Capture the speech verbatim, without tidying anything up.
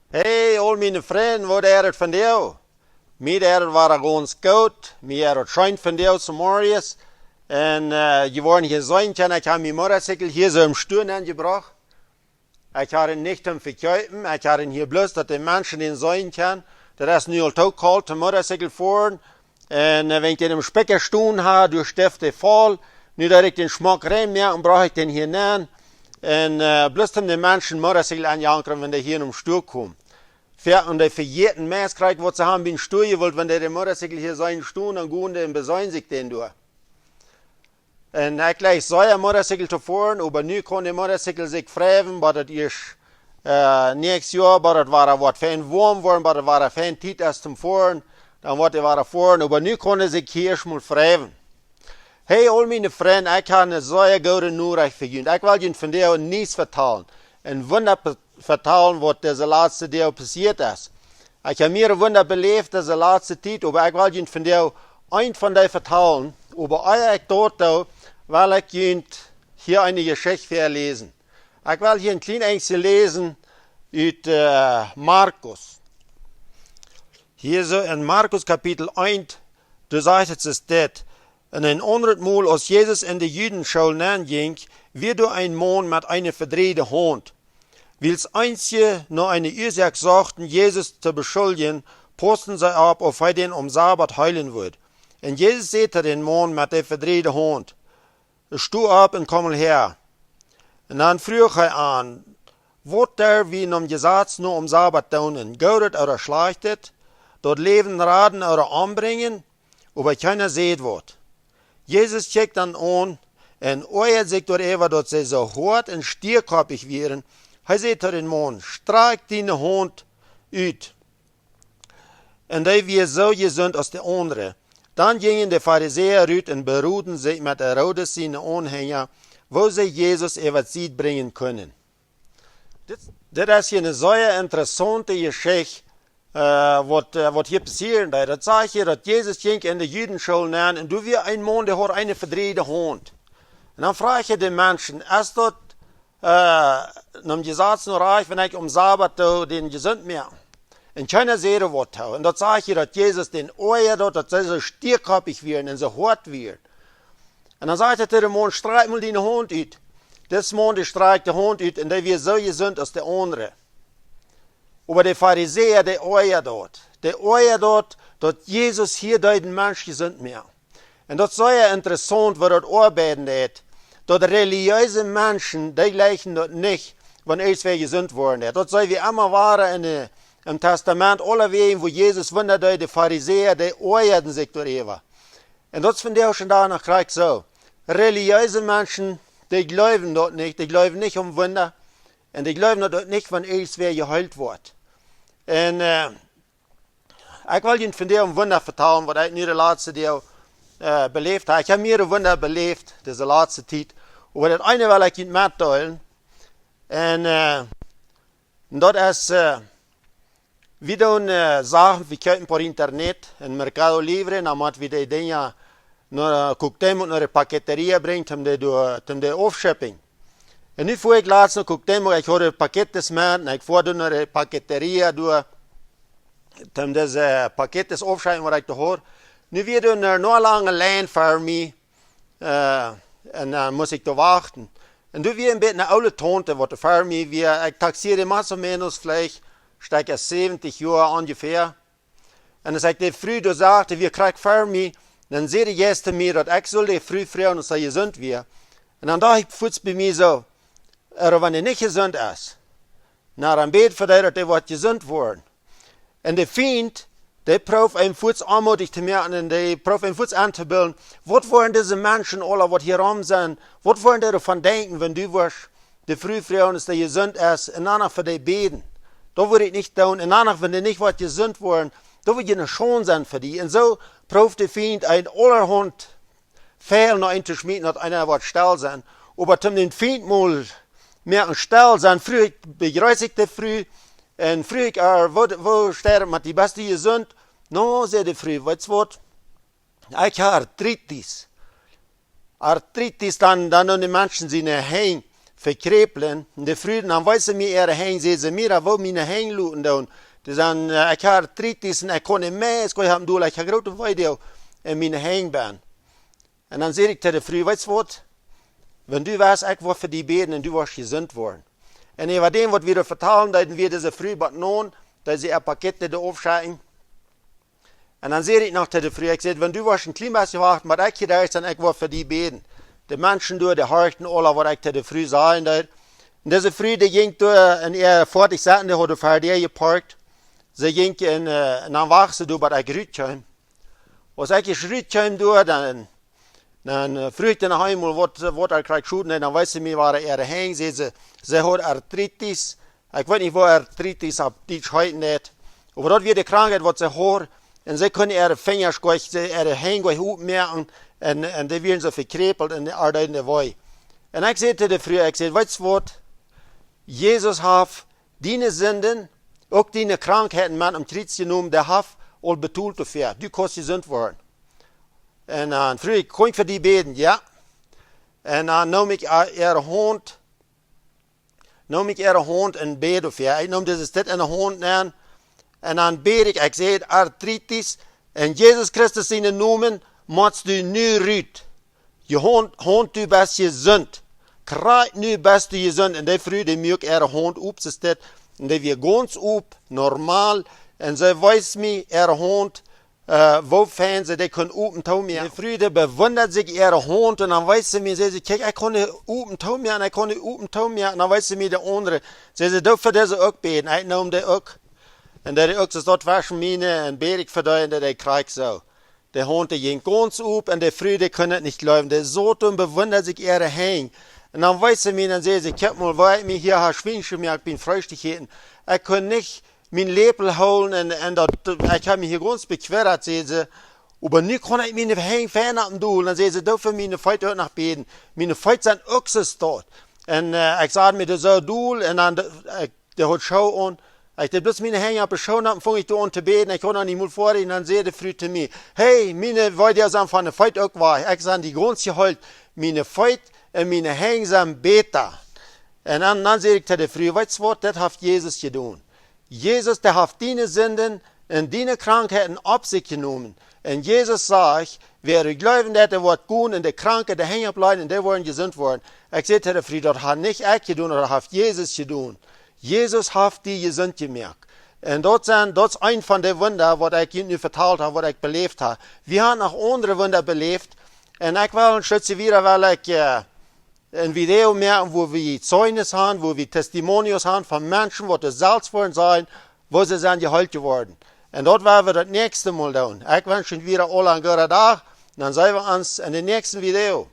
Hey, aul miene Frind, woo jeit et vondoag? Mie jeit et wada gaunz goot. Mie jeit et scheen vondoag zemorjes. Un, äh, jie woaren hia seenen kjennen, ekj hab mienen Motorcycle hia soo em Stua aunjebrocht. Ekj hab am nich toom vekjeepen, ekj hab am hia bloos, daut de Menschen am seenen kjennen. Daut es nu aul too kolt toom Motorcycle foaren. Un, äh, wan ekj dän em Spikja stonen hab, dan steift dee voll. Nu daut ekj dän schmock rein moak, dan brocht ekj dän hia aun. Un, äh, bloos toom de Menschen Motorcycle aunjankren, wan dee hia em Stua komen. Fa, un dee vejäten meist krakjt, waut see haben biem Stua jewult, wan dee dän Motorcycle hia seenen stonen, dan gonen dee un beseenen sikj dän doa. Un ekj jleich sea Motorcycle to foaren, oba nu kaun de Motorcycle sikj freiwen, bat daut ieescht, äh, näakjstet Joa, bat daut wada woat fein woam woaren, bat daut wada fein Tiet es toom foaren, dan woat dee wada foaren, oba nu kaun hee sikj hia ieescht mol freiwen. Hey, aul miene Frind, ekj hab eene sea goode Norecht fa junt. Ekj well junt vondoag Niees vetalen. Een Wunda ve-, vetalen, waut dise latste Tiet passieet es. Ekj hab mea Wunda beläft dise latste Tiet, oba ekj well junt vondoag eent von dee vetalen. Oba ea ekj daut doo, well ekj junt hia eene Jeschicht väaläsen. Ekj well hia een kjlien Enjstje läsen ut, äh, Markus. Hia soo en Markus Kapitel eent, doa sajcht et dit: Un een aundret Mol, aus Jesus en de Judenschool nenjinkj, wia doa een Maun met eene vedräajde Haunt. Wiels eenje no eene Uasoak sochten, Jesus to beschuljen, paussten see opp, auf hee dän aum Sabbat heelen wudd. Un Jesus säd to dän Maun met de vedräajde Haunt: Sto opp un komm häa. Un dan fruach hee an: Waut derw wie nom Jesaz no aum Sabbat doonen? Goodet ooda schlajchtet? Daut Läwen raden ooda ombrinjen? Oba kjeena säd waut. Jesus kjikjt an un oajad sikj doaräwa, daut see soo hoat un stiekoppich wieren. Hee säd to dän Maun: Strakj diene Haunt ut. Un dee wia soo jesunt aus de aundre. Dan jinjen de Farisäa rut un beroden sikj met Herodes siene Aunhenja, woo see Jesus äwa de Sied brinjen kunnen. Dit, dit es hia eene sea interessaunte Jeschicht, äh, waut, äh, waut hia passieren deed. Daut sajcht hia, daut Jesus jinkj en de Judenschool nenn un doa wia een Maun, dee haud eene vedräajde Haunt. Un dan fruach hee de Menschen: Es daut, äh, nom Jesaz no rajcht, wan ekj aum Sabbat doo dän jesunt moaken? Un kjeena säd waut to. Un daut sajcht hia, daut Jesus dän oajad, daut see soo stiekoppich wieren un soo hoat wieren. Un dan sajcht hee to dän Maun: Strakj mol diene Haunt ut. Dis Maun, dee strakjt de Haunt ut un dee wia soo jesunt aus de aundre. Oba de Farisäa, dee oajad daut. Dee oajad daut, daut Jesus hia deed een Mensch jesunt moaken. Un daut es sea interessaunt, woo daut oabeiden deit. Daut relijeese Menschen, dee jlikjen daut nich, wan irjentwäa jesunt woaren deit. Daut see wie emma wieren en de, em Tastament, aulewäajen, wua Jesus Wunda deed, de Farisäa, dee oajaden sikj doaräwa. Un daut es vondoag dän Dach noch krakjt soo. Relijeese Menschen, dee jleewen daut nich, dee jleewen nich aun Wunda. Un dee jleewen daut uk nich, wan irjentwäa jeheelt woat. Un, äh, ekj well junt vondoag een Wunda vetalen, waut ekj nu de latste Tiet, äh, beläft hab. Ekj hab mea Wunda beläft, dise latste Tiet. Oba daut eene well ekj junt metdeelen. Un, äh, daut es, äh, wie doonen, äh, Sachen vekjeepen per Internet, en Mercado Libre, un dan mott wie de Dinja no, äh, Cuauhtémoc, no de paquetería brinjen, om dee doa, om dee aufshipping. Un nu fua ekj latst no Cuauhtémoc, ekj haud de paquetes met, un ekj fua doa no de paquetería doa, om dise paquetes aufshipping, waut ekj doa haud. Nu wia doa eene, eene lange Lien ver mie, äh, un dan must ekj doa wachten. Un doa wia een bät eene oole Taunte, waut ver mie wia, ekj taxead más o menos veleicht, stekj säwentich Joa onjefäa. Un aus ekj de Fru doa sach, dee wia krakjt ver mie, dan säd de Jeist to mie, daut ekj sull de Fru froagen, auf see jesunt wia. Un dan docht ekj fuaz bie mie soo: Oba wan dee nich jesunt es, na, dan bäd fa dee, daut dee woat jesunt woaren. Un de Fient, dee proowt eenem fuaz onmootich to moaken un dee proowt eenem fuaz entobillen: Waut woaren dise Menschen aula, waut hia rom sent, waut woaren dee doavon denkjen, wan du woascht de Fru froagen, auf see jesunt es, un dan noch fa dee bäden? Daut wudd ekj nich doonen. Un dan noch, wan dee nich woat jesunt woaren, daut wudd eene Schaund sennen fa die. Un soo proowt de Fient eenem aulahaunt väl no eenem to schmieten, daut eena woat stell sennen. Oba om dän Fient mol mea stell sennen, fruach ekj, bejreess ekj de Fru, un fruach ekj äa: Woo, woo steit et met die, best du jesunt? Na, säd de Fru, weetst waut? Ekj hab Artritis. Artritis, dan, dan doonen de Menschen siene Henj, vekjräplen. Un de Fru, dan wees see mie äare Henj, säd see: "Mira, woo miene Henj luten doonen." Dee säd: "Ekj hab Artritis un ekj kaun nich mea, ekj hab doa, ekj hab groote Wee doa en miene Henj benn." Un dan säd ekj to de Fru: "Weetst waut? Wan du west, ekj woa fa die bäden un du woascht jesunt woaren." Un äwa däm, waut wie doa vetalen deeden, wia dise Fru bat noon, daut see äa Paket deed aufschekjen. Un dan säd ekj noch to de Fru, ekj säd: "Wan du woascht een kjlien bät wachten, bat ekj hia derch sie, ekj woa fa die bäden." De Menschen doa, dee horchten aula, waut ekj to de Fru säd. Un dise Fru, dee jinkj doa en äa Foatich sitten, dee haud ver däa jeparkt. See jinkj en, äh, un dan wacht see doa, bat ekj rutkjeem. Aus ekj ieescht rutkjeem doa, dan, dan, äh, fruach ekj dan noch eemol, waut, waut ar krakjt schud, un dan wees see mie wada äare Henj, säd see, see haud Artritis. Ekj weet nich, waut Artritis opp Dietsch heeten deit. Oba daut wia de Krankheit, waut see haud. Un see kunn äare Finjasch goanich, see, äare Henj goanich opmoaken. Un, un dee wieren soo vekjräpelt un ar deeden dee wee. Un ekj säd to de Fru, ekj säd: "Weetst waut? Jesus haft diene Sinden, uk diene Krankheiten, met aum Kjriez jenomen, dee haft aul betolt doafäa. Du kaust jesunt woaren." Un dan fruach ekj: "Kaun ekj fa die bäden?" "Jo." Un dan neem ekj äa-, äare Haunt, neem ekj äare Haunt un bäd doafäa. Ekj neem dise Städ enne Haunt nenn. Un dan bäd ekj, ekj säd: "Artritis, en Jesus Christus sienen Nomen, motst du nu rut. Je Haunt, Haunt, du best jesunt. Krakjt nu best du jesunt." Un dee Fru, dee muak äare Haunt op, see städ, un dee wia gaunz op, normal. Un see wees mie äare Haunt, äh, woo fein see dee kunn open toomoaken. De Fru, dee bewundat sikj äare Haunt un dan wees see mie, säd see: "Kjikj, ekj kaun dee open toomoaken, ekj kaun dee open toomoaken." Un dan wees see mie de aundre. Säd see: "Doo fa dise uk bäden." Ekj neem dee uk. Un dee uk, see soo tweschen miene, un bäd ekj fa dee, un dee krakjt soo. De Haunt, dee jinkj gaunz op un de Fru, dee kunn et nich jleewen. Dee saut un bewundat sikj äare Henj. Un dan wees see mie, dan säd see: "Kjikj mol, woo ekj mie hia hab schwiensch jemoakt biem Freestikj äten. Ekj kunn nich mienen Läpel hoolen un, un daut, ekj hab mie hia gaunz bekjwädat", säd see. "Oba nu kaun ekj miene Henj fein oppendol." Dan säd see: "Doo fa miene Feet uk noch bäden. Miene Feet sent uk soo stoakj." Un, äh, ekj sad mie doa soo dol un dan, äh, ekj dee haud Schoo aun. Ekj deed bloos miene Henj opp de Schoo, dan funk ekj doa aun to bäden. Ekj haud noch nich mol foadich, un dan säd de Fru to mie: "Hey, miene Wee sent von de Feet uk wajch. Ekj sie gaunz jeheelt. Miene Feet un miene Henj sent bäta." Un dan, dan säd ekj to de Fru: "Weetst waut, daut haft Jesus jedonen. Jesus, dee haft diene Sinden un diene Krankheiten opp sikj jenomen." Un Jesus sajcht: "Wäa jleewen deit, dee woat gonen un de Kranke de Henj oppläajen un dee woaren jesunt woaren." Ekj säd to de Fru: "Daut hab nich ekj jedonen, daut haft Jesus jedonen. Jesus haft die jesunt jemoakt." Un daut sent, daut es eent von de Wunda, waut ekj junt nu vetalt hab, waut ekj beläft hab. Wie haben noch aundre Wunda beläft. Un ekj well een Stootje wieda, well ekj, äh, een Video moaken, wua wie Zeugnis haben, wua wie Testimonios haben von Menschen, waut doa selfst wudden sajen, woo see sent jeheelt jeworden. Un daut woa wie daut näakjste Mol doonen. Ekj wensch junt wieda aula eenen gooden Dach. Dan seenen wie ons en daut näakjste Video.